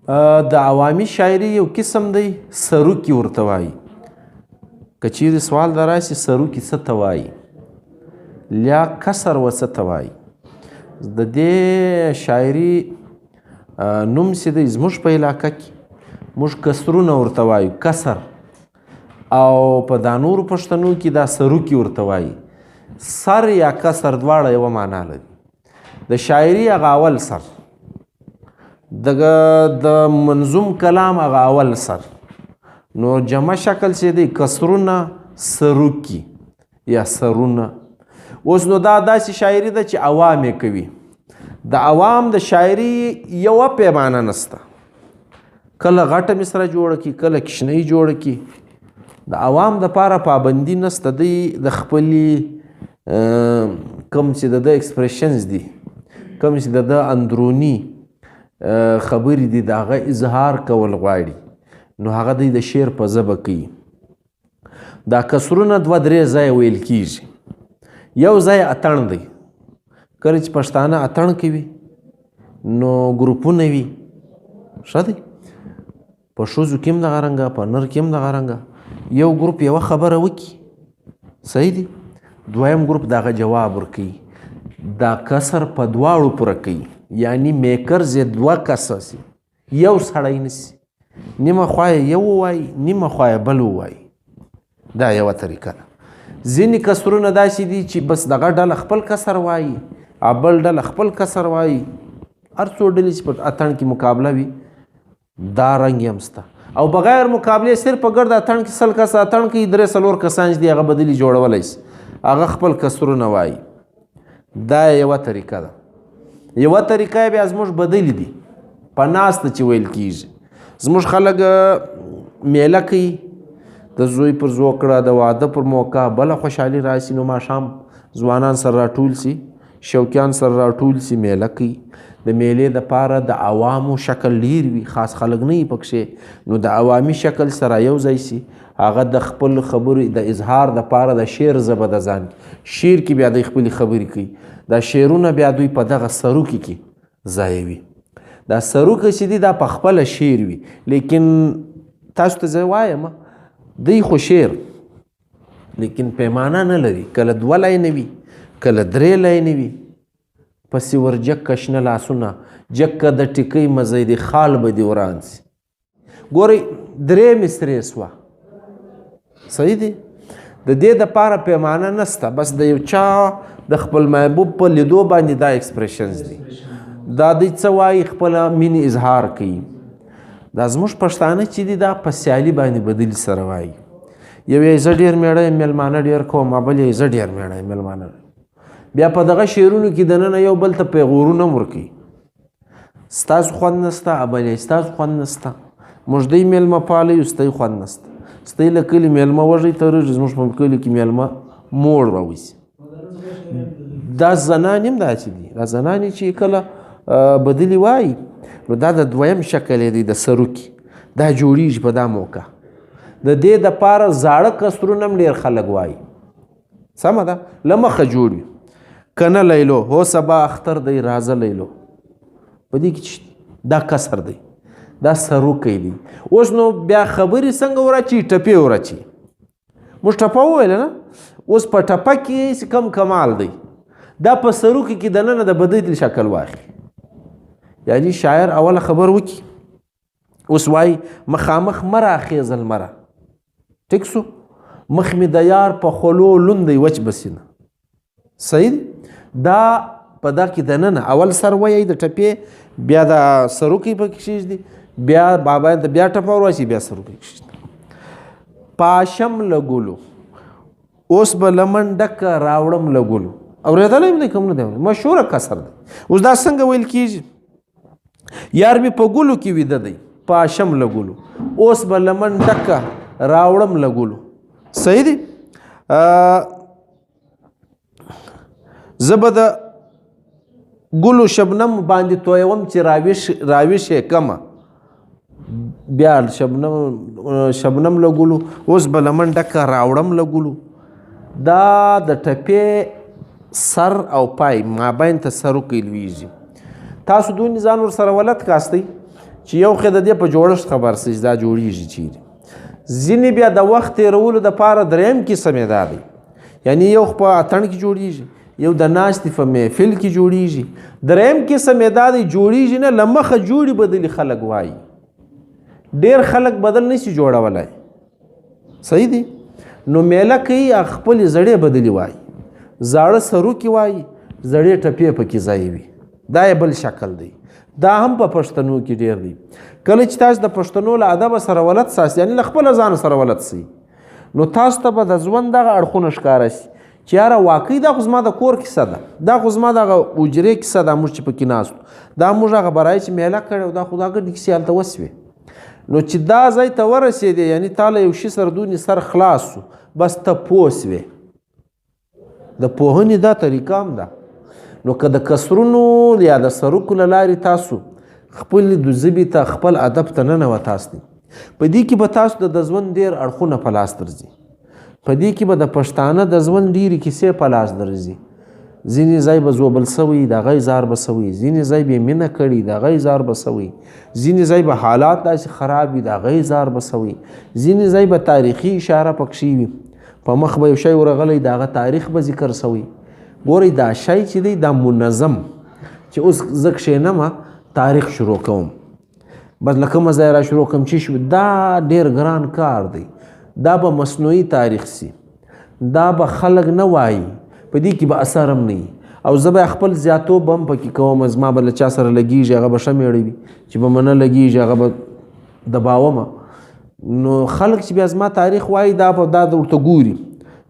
د عوامي شاعري یو قسم دی، سروکي ورته وایي. که چیرې سوال در راشي سروکي څه ته وایي، لیا کسر و څه ته وایي، د دې شاعري نوم چې دی زموږ په علاقه کې موږ کسرونه ورته وایو، کسر، او په دا نورو پښتنو کې دا سروکي ورته وایي. سر یا کسر دواړه یوه معنا لري. د شاعري هغه اول سر، د منظوم کلام هغه اول سر، نو جمع شکل چې دی کسرونه، سروکي یا سرونه. اوس نو دا داسې شاعري ده چې عوام یې کوي. د عوام د شاعري یوه پیمانه نسته، کله غټه مصره جوړه کړي، کله کوچنۍ جوړه کړي. د عوام دپاره پابندي نسته. دی د خپلې کوم چې د ده expressions دي، کوم چې د ده اندروني خبرې دي، د هغه اظهار کول غواړي، نو هغه دی د شعر په ژبه کوي. دا کسرونه دوه درې ځایه ویل کیږي. یو ځای اتڼ دی، کله چې پښتانه اتڼ کوي نو ګروپونه وي، ښه دی، په ښځو کې هم دغه رنګه، په نر کې هم دغه رنګه، یو ګروپ یوه خبره وکړي، صحیح دی، دویم ګروپ دغه جواب ورکوي. دا کسر په دواړو پوره کوي، یعنی میکرز یې دوه کسه سي، یو سړی نه سي، نیمه خوا یې یو ووایي، نیمه خوا یې بل ووایي. دا یوه طریقه ده. ځینې کسرونه داسې دي چې بس دغه ډله خپل کسر وایي، بل ډله خپل کسر وایي. هر څو ډلې چې په اتڼ کې مقابله وي، دا رنګ یې هم سته. او بغیر مقابلې صرف په ګرد اتڼ کې 100 کسه اتڼ کوي، 3-4 کسان چې دي هغه بدلي جوړولی سي، هغه خپل کسرونه وایي. دا یوه طریقه ده. یوه طریقه یې بیا زموږ بدلي دي په ناسته چې ویل کیږي. زموږ خلک میله کوي، د زوی پر زوکړه، د واده پر موقع بله خوشحالي راسي، نو ماښام ځوانان سره راټول سي، شوقیان سره راټول سي، میله کوي. د میلې دپاره د عوامو شکل ډېر وي، خاص خلک نه وي پکښې، نو د عوامي شکل سره یو ځای سي، هغه د خپل خبرو د اظهار دپاره د شعر ژبه د ځان شعر کې بیا دوی خپلې خبرې کوي. دا شعرونه بیا دوی په دغه سروکي کې ځایوي. دا سروکي چې دي دا په خپله شعر وي، لیکن تاسو ته زه وایم دی خو شعر لیکن پیمانه نه لري، کله 2 لاینه وي، کله 3 لاینه وي. پسې ورجکه شنه لاسونه، جکه د ټیکۍ مزی دی، خال به دې وران سي. ګورئ 3 مصرې سوه، صحیح دی. د دې دپاره پیمانه نسته، بس د یو چا د خپل محبوب په لیدو باندې دا expressions دي. دا دی څه وایي، خپله مینې اظهار کوي. دا زموږ پښتانه چې دي دا په سیالي باندې بدلي سره وایي. یو یې زه ډېر مېړه یم، مېلمانه ډېر کوم، بل یې زه ډېر مېړه یم، مېلمانه. بیا په دغه شعرونو کې دننه یو بل ته پیغورونه هم ورکوي، ستاسو خوند نسته، بل یې ستاسو خوند نسته، موږ دی مېلمه پاله یو، ستاسو خوند نسته، ستاسو له کلي مېلمه وږی ترېږي، زموږ په کلي کې مېلمه موړ راوځي. دا زنانې هم داسې دي، دا زنانې چې کله بدلي وایي، نو دا د دویم شکل دی د سروکي، دا جوړیږي په دا موقع. د دې دپاره زاړه کسرونه هم ډېر خلک وایي، سمه ده، له مخه جوړ وي. که نه لیلو، هو سبا اختر دی راځه لیلو، په دې کې چې دا کسر دی، دا سروکی دی. اوس نو بیا خبرې څنګه وراچي، ټپې وراچي. موږ ټپه وویله نه، اوس په ټپه کې څه کم کمال دی، دا په سروکي کې دننه د بدیل شکل واخلي. یعنی شاعر اوله خبر وکړي، اوس وایي مخامخ مه راخېزه لمره، ټیک سو، مخ مې د یار په خولو لوند دی وچ به سي نه، صحیح دی. دا په دا کې دننه اول سر وایي د ټپې، بیا دا سروکی پکې کښېږدي، بیا بابا ته بیا ټپه ورواچوي، بیا سروکی کښېږدي. پاشم له ګلو اوس به لمن ډکه راوړم له ګلو، اورېدلی هم دی کوم نه دی، مشهوره کسر دی. اوس دا څنګه ویل کېږي؟ یار مې په ګلو کې ویده دی، پاشم له ګلو اوس به لمن ډکه راوړم له ګلو، صحیح دی. زه به د ګلو شبنم باندې تویوم چې راویش یې کمه، بیا شبنم له ګلو اوس به لمن ډکه راوړم له ګلو. دا د ټپې سر او پای مابین ته سروکی لویږي. تاسو دونې ځان ورسره ولت کاستئ چې یو خو د دې په جوړښت خبر سي چې دا جوړیږي چیرې. ځینې بیا د وخت تېرولو دپاره دریم قسم یې دا دی، یعنی یو خو په اتڼ کې جوړیږي، یو د ناستې په محفل کې جوړیږي، دریم قسم یې دا دی جوړیږي نه، له مخه جوړې بدلې خلک وایي. ډېر خلک بدل نشي جوړولی، صحیح دی. نو میله کوي خپلې زړې بدلې وایي، زاړه سروکي وایي، زړې ټپې پکې ځای وي. دا یې بل شکل دی. دا هم په پښتنو کې ډېر دی. کله چې تاسو د پښتنو له ادبه سره ولد ساست، یعنې له خپله ځانه سره ولد سئ، نو تاسو ته به د ژوند دغه اړخونه ښکاره سي چې یاره واقعي دا خو زما د کور کیسه ده، دا خو زما دغه حجرې کیسه ده، موږ چې پکې ناست، دا موږ هغه برای چې میله کړې او دا خو دا ګډې کیسې هلته وسوې. نو چې دا ځای ته ورسېدې، یعنې تا له یو شي سره دونې سر خلاص سو، بس ته پوه سوې. د پوهنې دا طریقه هم ده. نو که د کسرونو یا د سروکو له لارې تاسو خپلې د ژبې ته خپل ادب ته ننوتاست، په دې کې به تاسو د ژوند ډېر اړخونه په لاس درځي، په دې کې به د پښتانه د ژوند ډېرې کیسې په لاس درځي. ځینې ځای به ژوبل سوی، د هغه زار به سوی، ځینې ځای به یې مینه کړې، د هغه زار به سوی، ځینې ځای به حالات داسې خراب وي، د هغه زار به سوی، ځینې ځای به تاریخي اشاره پکښې وي، په مخ به یو شی ورغلی، د هغه تاریخ به ذکر سوی. ګورئ دا شی چې دی دا منظم چې اوس زه کښېنمه تاریخ شروع کوم، بس له کومه ځایه را شروع کوم چې شو، دا ډېر ګران کار دی. دا به مصنوعي تاریخ سي، دا به خلک نه وایي، په دې کې به اثر هم نه وي. او زه به خپل زیاتوب هم پکې کوم، زما به له چا سره لګېږي هغه به ښه مېړه وي، چې به مې نه لګېږي هغه به دباومه. نو خلک چې بیا زما تاریخ وایي دا به دا ورته ګوري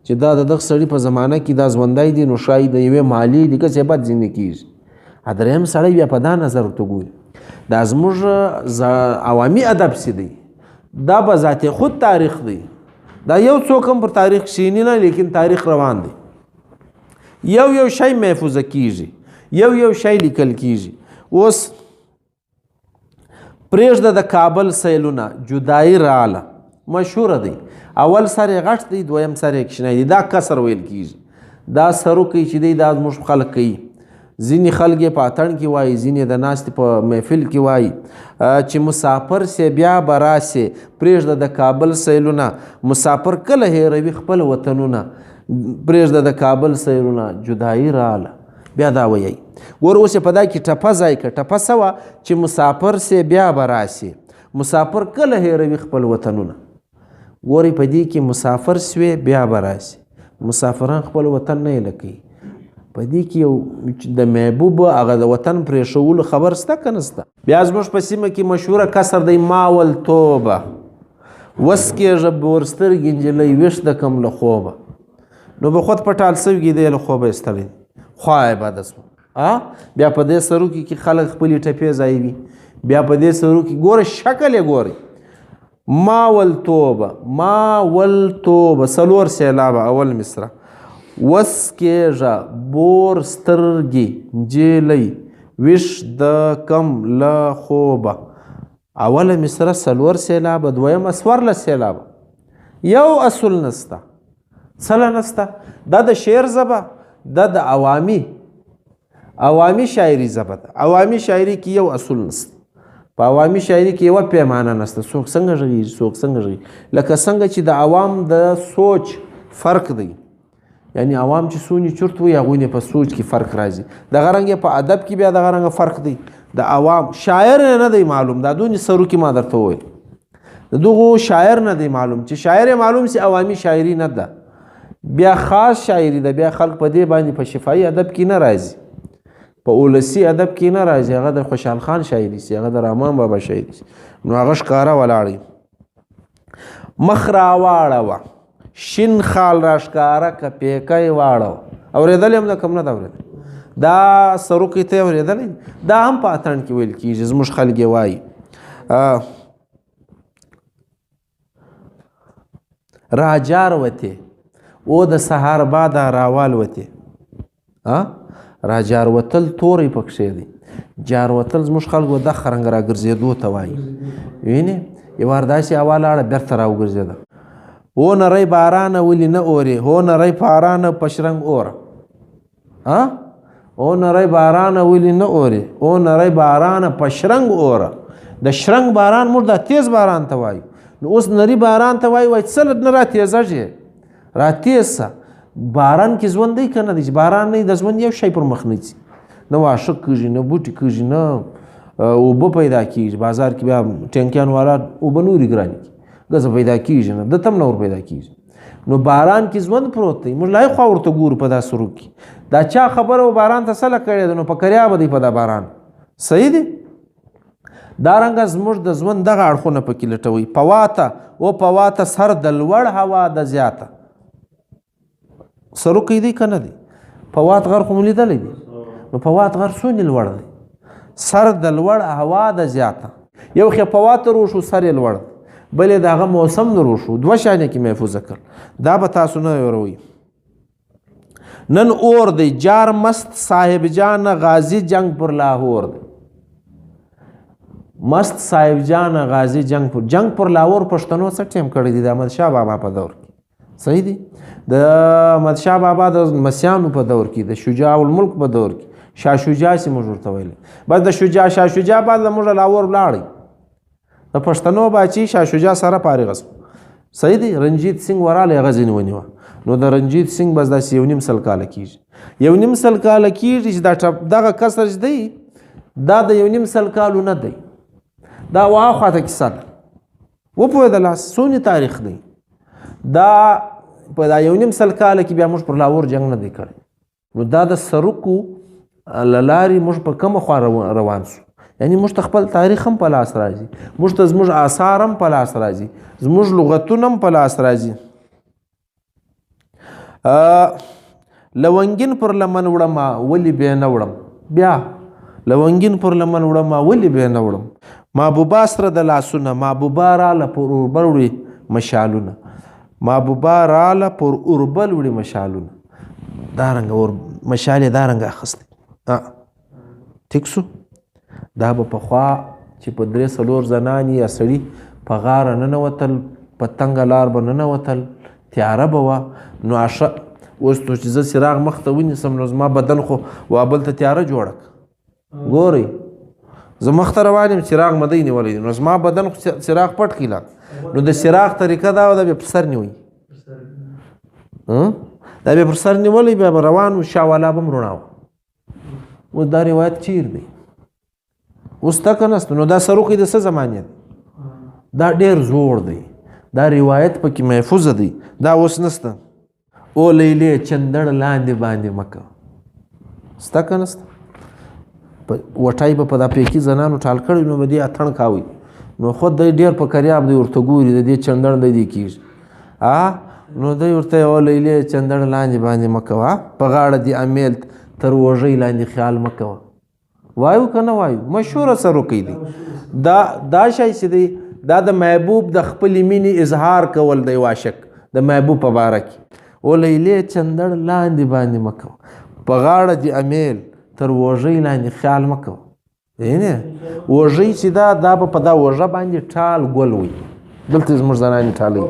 چې دا د دغه سړي په زمانه کې دا ژوندی دی، نو ښایي د یوې مالې دي که څه بد ځینې کېږي. دریم سړی بیا په دا نظر ورته ګوري. دا زموږ عوامي ادب څه دی، دا به ذات خود تاریخ دی. دا یو څوک هم پر تاریخ کښېني نه، لیکن تاریخ روان دی. یو یو شی محفوظه کیږي، یو یو شی لیکل کیږي. اوس پرېږده د کابل سیلونه، جدایي راله مشهوره دی. اول سر یې غټ دی، دویم سر یې کوچنی دی، دا کسر ویل کیږي. دا سروکی چې دی دا زموږ خلک کوي. ځینې خلک یې په اتڼ کې وایي، ځینې د ناستې په محفل کې وایي چې مسافر سې بیا به راسې، پرېږده د کابل سیلونه، مسافر کله هېروي خپل وطنونه، پرېږده د کابل سیلونه، جدایي راله. بیا دا وایي. ګوره اوس یې په دا کې ټپه ځای کړه. ټپه څه وه؟ چې مسافر سې بیا به راسې، مسافر کله هېروي خپل وطنونه. ګورئ په دې کې مسافر سوې بیا به راسې، مسافران خپل وطن نه هېله کوي. په دې کې یو د محبوب هغه د وطن پرېښولو خبر سته که نه سته؟ بیا زموږ په سیمه کې مشهوره کسر دی ماول توبه، وسکېږه بورسترګې نجلۍ ویښ د کم له خوبه. نو به خود په ټال سوي دی له خوبه ایستلی، خوا یې بده سوه. بیا په دې سروکي کې خلک خپلې ټپې ځایوي. بیا په دې سروکي ګوره شکل یې ګورئ، ماول توبه، ماول توبه، څلور سېلابه اول مصره، وسکېږه بور سترګې نجلۍ ویښ د کم له خوبه. اوله مصره څلور سېلابه، دویمه څوارلس سېلابه. یو اصول نسته، څله نسته. دا د شعر ژبه، دا د عوامي شاعري ژبه ده. عوامي شاعري کې یو اصول نسته، په عوامي شاعري کې یوه پیمانه نسته، څوک څنګه غږېږي څوک څنګه غږېږي. لکه څنګه چې د عوام د سوچ فرق دی، یعنی عوام چې څونې چرت وي هغوی نه په سوچ کې فرق راځي. دغه رنګ په ادب کې بیا دغه رنګ فرق دی. د عوام شاعر نه دی معلوم، دا دونې سروکي ما درته وویل، د دغو شاعر نه دی معلوم. چې شاعر یې معلوم سي عوامي شاعري نه ده، بیا خاص شاعري ده. بیا خلک په دې باندې په شفاهي ادب کې نه راځي، په اولسي ادب کې نه راځي. هغه د خوشحال خان شاعري سي، هغه د رحمان بابا شاعري سي، نو هغه ښکاره ولاړی. مخ راواړوه شین خال را ښکاره که پیکی واړوه. اورېدلی هم ده که هم نه ده اورېدلی؟ دا سروکی ته اورېدلی؟ دا هم په اتڼ کې ویل کېږي، زموږ خلک یې وایي. راجار وتې او د سهار باده راوالوتې. راجار وتل توری پکښې دی. جار وتل زموږ خلکو د خرنګ راګرځېدو ته وایي. وینې یو وار داسې هوا لاړه بېرته راوګرځېده. هو نری بارانه ولې نه اورې، هو نری بارانه په شرنګ اوره. هو نری بارانه ولې نه اورې، هو نری بارانه په شرنګ اوره. د شرنګ باران موږ دا تیز باران ته وایو، نو اوس نری باران ته وایو، وایي څه نه را تیزږې، را تیز سه. باران کې ژوند دی که نه دی؟ چې باران نه د ژوند یو شی پر مخ نه ځي، نه واښه کېږي، نه بوټي کېږي، نه اوبه پیدا کېږي. بازار کې بیا ټانکیان والا اوبه نورې ګرانې کړي، ګزه پیدا کېږي نه، ده ته هم نه ور پیدا کېږي. نو باران کې ژوند پروت دی، موږ لا خوا ورته ګورو په دا سروک کې. دا چا خبره و باران ته سله کړې ده، نو په کریابه دی په دا باران. صحیح دی؟ دا رنګه زموږ د ژوند دغه اړخونه پکې لټوي. پواته او پواته سر د لوړ هوا د زیاته سروکی دی که نه دی؟ پوات غر خو مو لیدلی دی، نو پوات غر څونې لوړ دی؟ سر د لوړ هوا د زیاته. یو خو پوات روشو سر یې لوړ، بل یې د هغه موسم نه روشو، دوه شیان یې کې محفوظه کړ. دا به تاسو نه وروئ. نن اور دی جار مست صاحب جان غازی جنگ پر لاهور دی. مست صاحب جان غازی جنگ پر جنگ پر لاهور پښتنو څه ټیم کړی دی؟ د احمد شاه بابا په دور کې. صحیح دی؟ د احمد شاه بابا د مسیانو په دور کې، د شجاع الملک په دور کې، شاه شجاع چې موږ ورته ویلی، بس د شجاع شاه شجاع بعد له موږ لاهور ولاړی، د پښتنو باچي شاه شجاع سره فارغه سو. صحیح دی؟ رنجیت سینګ وراله هغه ځینې ونیوه. نو د رنجیت سینګ بس داسې یو نیم سل کاله کېږي، یو نیم سل کاله کېږي چې دا دغه کسر چې دی دا د یو نیم سل کالو نه دی، دا واخواته کیسه ده. وپوهېدلاست څونې تاریخ دی دا؟ په دا یو نیم سل کاله کې بیا موږ پر لاهور جنګ نه دی کړی. نو دا د سرکو له لارې موږ په کومه خوا روان سو، یعنی موږ ته خپل تاریخ هم په لاس راځي، موږ ته زموږ آثار هم په لاس راځي، زموږ لغتونه هم په لاس راځي. لونګین پر لمن وړم ولې بیا نه وړم، بیا لونګین پر لمن وړم ولې بیا نه وړم، محبوبا سره د لاسونه، محبوبا راله پر اوربل وړي مشالونه، محبوبا راله پر اوربل وړي مشالونه. دا رنګه اور مشال یې دا رنګه اخیستی. ټیک سو؟ دا به پخوا چې په درې څلور زنانې یا سړي په غاره ننوتل، په تنګه لار به ننوتل، تیاره به وه. نو عشه اوس نو چې زه څراغ مخته ونیسم نو زما بدن خو وابل ته تیاره جوړه کړه. ګورئ زه مخته روان یم، څراغ مې دی نیولی دی، نو زما بدن خو څراغ پټ کړي لا. نو د څراغ طریقه دا وه، دا بیا پر سر نیوی، دا بیا پر سر نیولی، بیا به روان و، شا والا به هم رڼا وه. اوس دا روایت چیر دی؟ اوس تا که نسته. نو دا سروکی د څه زمانې دی؟ دا ډېر زوړ دی، دا روایت پکې محفوظه دی، دا اوس نسته. او لیلې چندړ لاندې باندې مه کوه، سته که نسته؟ وټای به په دا پیکي زنانو ټال کړی، نو به دې اتڼ کاوی، نو خود دی ډېر په کریاب دی ورته ګوري، د دې چندړ دی دی کېږي. نو دی ورته او لیلې چندړ لاندې باندې مه کوه، په غاړه دې امیل تر وږۍ لاندې خیال مه کوه. وایو که نه وایو؟ مشهوره سروکی دی. دا دا شی چې دی دا د محبوب د خپلې مینې اظهار کول دی، واشک د محبوب په باره کې. او لیلې چندړ لاندې باندې مه کوه، په غاړه دې امیل تر وږۍ لاندې خیال مه کوه. یعنې وږۍ چې دا دا به په دا وږه باندې ټال ګل وي، دلته زموږ زنانې ټالوي.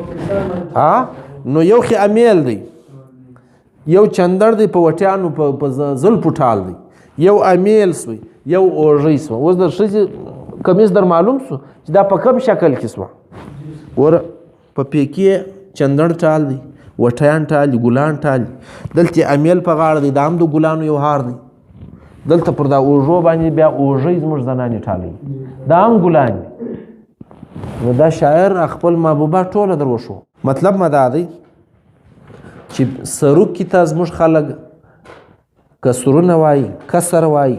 نو یو خې امیل دی، یو چندړ دی په وټیانو په زلفو ټال دی، یو امیل سوی، یو اوږۍ سوه. اوس د ښځې کمیس در معلوم سو چې دا په کوم شکل کې سوه. ګوره په پیکې چندړ ټال دی، وټیان ټال دي، ګلان ټال دي، دلته امیل په غاړه دی، دا هم د ګلانو یو هار دی. دلته پر دا اوږو باندې بیا اوږۍ زموږ زنانې ټالوي، دا هم ګلان دي. نو دا شاعر خپل محبوبه ټوله در وښو. مطلب مې دا دی چې سروکي ته زموږ خلک کسرونه وایي، کسر وایي.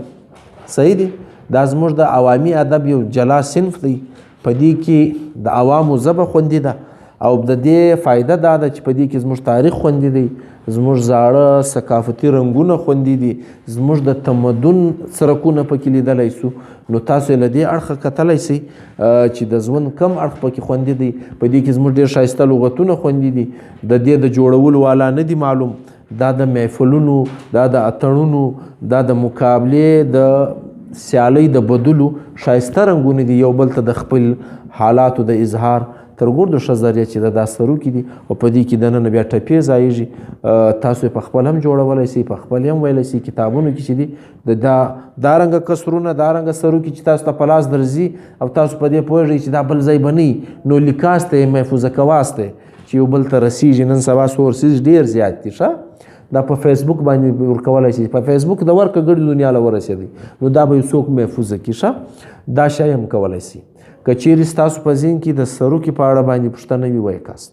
صحیح دی؟ دا زموږ د عوامي ادب یو جلا صنف دی، په دې کې د عوامو ژبه خوندي ده، او د دې فایده دا ده چې په دې کې زموږ تاریخ خوندي دی، زموږ زاړه ثقافتي رنګونه خوندي دي، زموږ د تمدن څرکونه پکې لیدلی سو. نو تاسو یې له دې اړخه کتلی سئ چې د ژوند کم اړخ پکې خوندي دی. په دې کې زموږ ډېر ښایسته لغتونه خوندي دي، د دې د جوړولو والا نه دي معلوم. دا د محفلونو، دا د اتڼونو، دا د مقابلې، د سیالۍ د بدلو ښایسته رنګونه دي، یو بل ته د خپل حالاتو د اظهار تر ګردو ښه ذریعه چې ده دا سروکي دي، او په دې کې دننه بیا ټپې ځایږي. تاسو یې په خپل هم جوړولی شئ، په خپل یې هم ویلی شئ. کتابونو کې چې دي د دا دارنګه کسرونه، دارنګه سروکي چې تاسو ته په لاس درځي او تاسو په دې پوهېږئ چې دا بل ځای به نه وي، نو لیکاسته یې، محفوظه کواسته چې یو بل ته رسېږي. نن سبا سورسز ډېر زیات دي. ښه، دا په فیسبوک باندې ورکولی شي، په فیسبوک د ورکه ګړې دنیا له ورسېدی، نو دا به یو څوک محفوظه کړي. ښه، دا شی هم کولی شي. که چیرې ستاسو په ذهن کې د سروکي په اړه باندې پوښتنه وي، ویې کاست.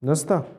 نسته؟